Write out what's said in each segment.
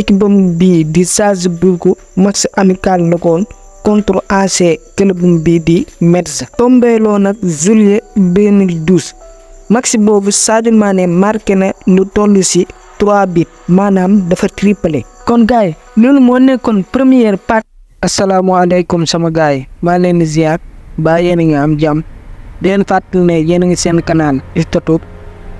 équipe bi di Salzbourg match amical la woon contre AC club bi di Metz tombeeloo nag juillet 2012 match boobu Sadio Mané marqué na lu toll ci 3 buts maanaam dafa triplé. kon gaay loolu moo nekkoon première partie. asalaamaaleykum sama gaay maa leen di ziar ba yéen a ngi am jàmm di leen fàttali ne yéen a ngi seen canal YouTube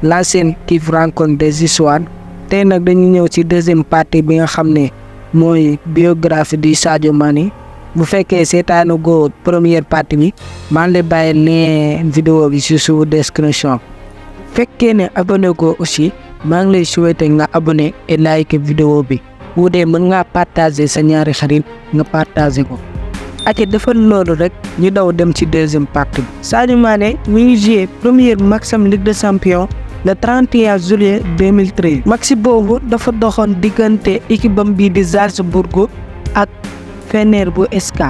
la chaîne qui vous raconte des histoires. tey nag dañu ñëw ci deuxième partie bi nga xam ne mooy biographie di Sadio Mané bu fekkee seetaanu go première partie bi maa ngi lay bàyyi lien vidéo bi ci suuf description fekkee ne abonné ko aussi maa ngi lay souhaiter nga abonné et like vidéo bi bu dee mën ngaa partager sa ñaari xarit nga partager ko ate dafa loolu rek ñu daw dem ci deuxième partie bi. Sadio Mané mi ngi joué première matcham Ligue des Champions le 31 juillet 2013 match boobu dafa doxoon diggante équipe bam bii di Salzbourg ak Fener bu SK.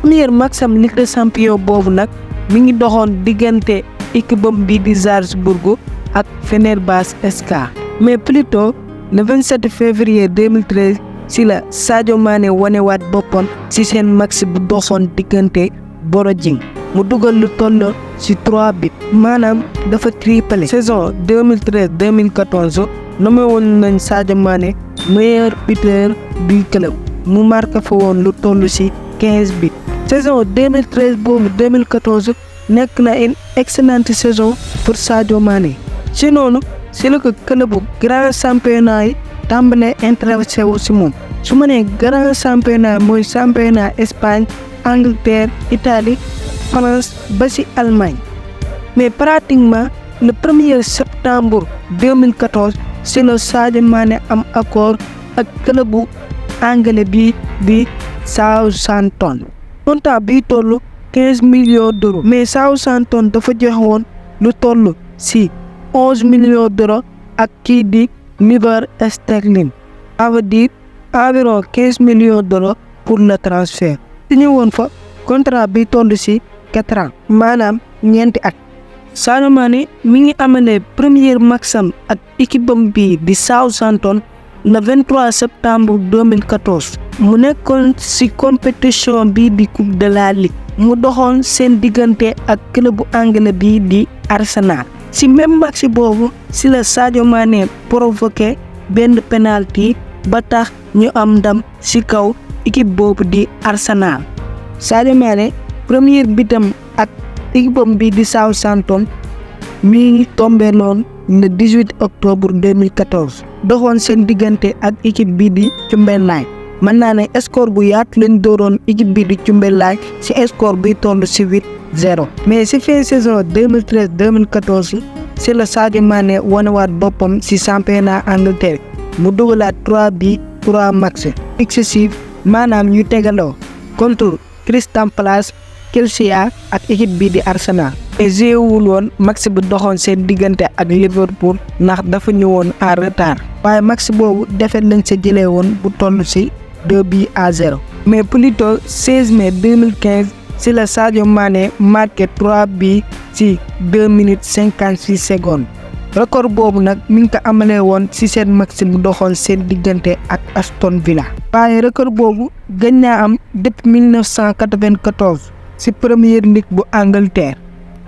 première matcham Ligue des Champions boobu nag mi ngi doxoon diggante équipe bam bii di Salzbourg ak Fenerbahçe SK. mais plutôt le 27 février 2013 si la Sadio Mané wanewaat boppam ci seen match bu doxoon diggante Borodin mu dugal lu toll ci 3 buts maanaam dafa triplé. saison 2013-2014 nommé woon nañ Sadio Mané meilleur buteur du club mu marqué fa woon lu toll ci 15 buts. saison 2013 boobu 2014 nekk na une excellente saison pour Sadio Mané. ci noonu ci la ko club bu grand championnat yi tàmbalee intéressé wu ci moom su ma nee grand championnat mooy championnat Espagne Angleterre Italie France ba ci Allemagne mais pratiquement le 1er septembre 2014 ci la Sadio Mané am accord ak club bu anglais bi di Southampton montant bi toll 15 millions d'euros mais Southampton dafa joxe woon lu toll ci 11 millions d'euros ak kii di livre sterling ça veut dire environ 15 millions d'euros pour le transfert signé woon fa contrat bi toll ci 4 ans maanaam ñeenti at. Sadio Mané mi ngi amalee première matcham ak équipe bam bi di Southampton le 23 septembre 2014 mu nekkoon ci compétition bi di coupe de la ligue mu doxoon seen diggante ak club bu anglais bi di Arsenal. ci même match boobu ci la Sadio Mané provoqué benn penalty ba tax ñu am ndam ci kaw équipe boobu di Arsenal. Sadio Mané premier bitam ak équipe bam bi di Southampton mi ngi tombé loon le 18 octobre 2014 doxoon seen diggante ak équipe bi di Cumberland mën naa ne score bu yaatu lañ dooroon équipe bi di Cumberland ci score bi toll ci 8-0 mais ci fin saison 2013-2014 ci la Sadio Mané wanewaat boppam ci championnat Angleterre mu dugalaat 3 buts 3 matchs successifs maanaam ñu tegaloo contre Crystal Palace Chelsea ak équipe bi di Arsenal. et jéewul woon match bu doxoon seen diggante ak Liverpool ndax dafa ñëwoon en retard waaye match boobu défaite lañ sa jëlee woon bu toll ci 2-0 mais plutôt 16 mai 2015 ci la Sadio Mané marqué 3 buts ci 2 minutes 56 secondes record boobu nag mi ngi ko amalee woon ci seen match bu doxoon seen diggante ak Aston Villa. waaye record boobu gën naa am depuis 1994 ci première ligue bu Angleterre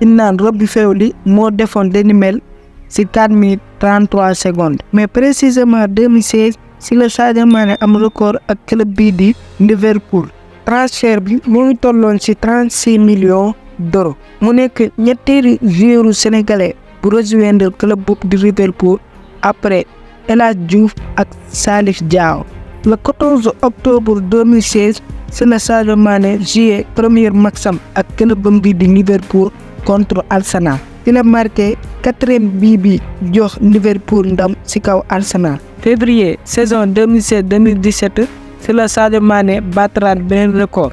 ñu naan Robbie Fowler moo defoon li ni mel ci 4 minutes 33 secondes mais précisément 2016 ci la Sadio Mané am record ak club bii di Liverpool. transfert bi mu ngi tolloon ci 36 millions d'euros mu nekk ñetteelu joueur sénégalais bu rejoindre club boobu di Liverpool après El Hadji Diouf ak Salif Diao. le 14 octobre 2016 ci la Sadio Mané joué premier matcham ak club bam bi di Liverpool contre Arsenal ci la marqué 4e bii bi jox Liverpool ndam ci kaw Arsenal. février saison 2016-2017 ci la Sadio Mané battraat beneen record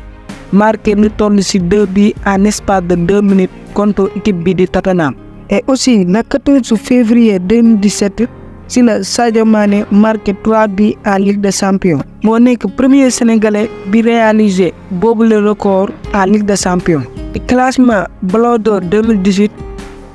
marqué lu toll ci 2 buts en espace de 2 minutes contre équipe bi di Tottenham. et aussi le 14 février 2017 ci la Sadio Mané marqué 3 buts en Ligue des Champions moo nekk premier sénégalais bi réalisé boobu le record en Ligue des Champions. classement Ballon d'Or 2018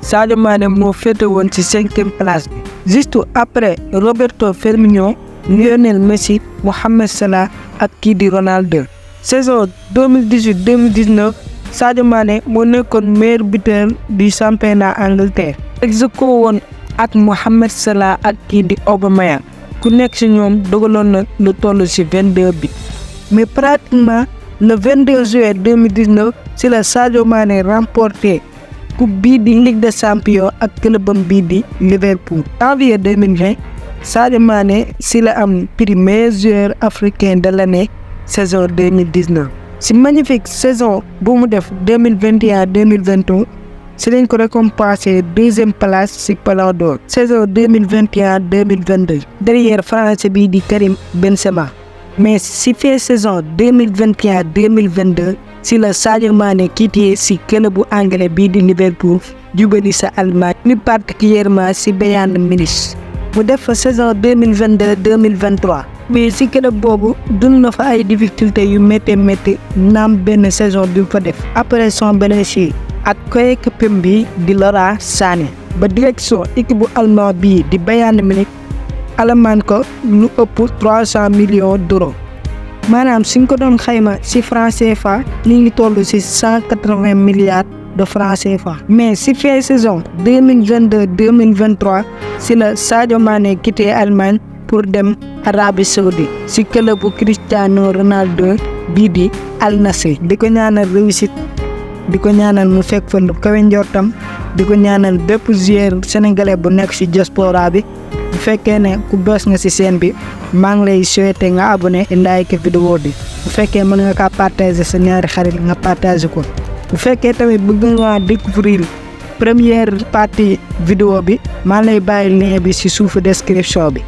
Sadio Mané moo féete woon ci 5e place bi juste après Roberto Firmino Lionel Messi, Mohamed Salah ak kii di Ronaldo. Saison 2018-2019 Sadio Mané moo nekkoon meilleur buteur du championnat Angleterre. ex aequo woon ak Mohamed Salah ak kii di Aubameyang ku nekk ci ñoom dogaloon na lu toll ci 22 buts. Mais pratiquement le 22 juillet 2019 ci la Sadio Mané remporté coupe bii di Ligue des Champions ak clubam bii di Liverpool. Janvier 2020 Sadio Mané ci la am prix meilleur joueur africain de l'année saison 2019. ci magnifique saison bu mu def 2021-2022 ci lañ ko récompensé deuxième place ci Ballon d'Or saison 2021-2022 derrière français bii di Karim Benzema. Mais ci fin saison 2021-2022 ci la Sadio Mané quitté ci club bu anglais bii di Liverpool jubali sa Allemagne, plus particulièrement ci Bayern Munich. mu def fa saison 2022-2023 mais ci club boobu dund na fa ay difficultés yu métti naam benn saison bi mu fa def après son blessure ak coéquipier bi di Leroy Sané ba direction équipe bu allemand bii di Bayern Munich alamaan ko lu ëpp 300 millions d'euros maanaam suñ ko doon xayma ci franc CFA li ngi toll ci 180 milliards de francs CFA. Mais ci fin saison 2022-2023 ci la Sadio Mané quitté Allemagne pour dem Arabie Saoudite ci club bu Cristiano Ronaldo bii di Al Nassr. di ko ñaanal réussite di ko ñaanal mu fekk fa lu kawe njortam di ko ñaanal bépp joueur sénégalais bu nekk ci diaspora bi. bu fekkee ne ku bees nga ci chaîne bi maa ngi lay souhaiter nga abonné like vidéo bi bu fekkee mën nga kaa partager sa ñaari xarit nga partager ko. bu fekkee tamit bëgg nga découvrir première partie vidéo bi maa lay bàyyi lien bi ci suufu description bi.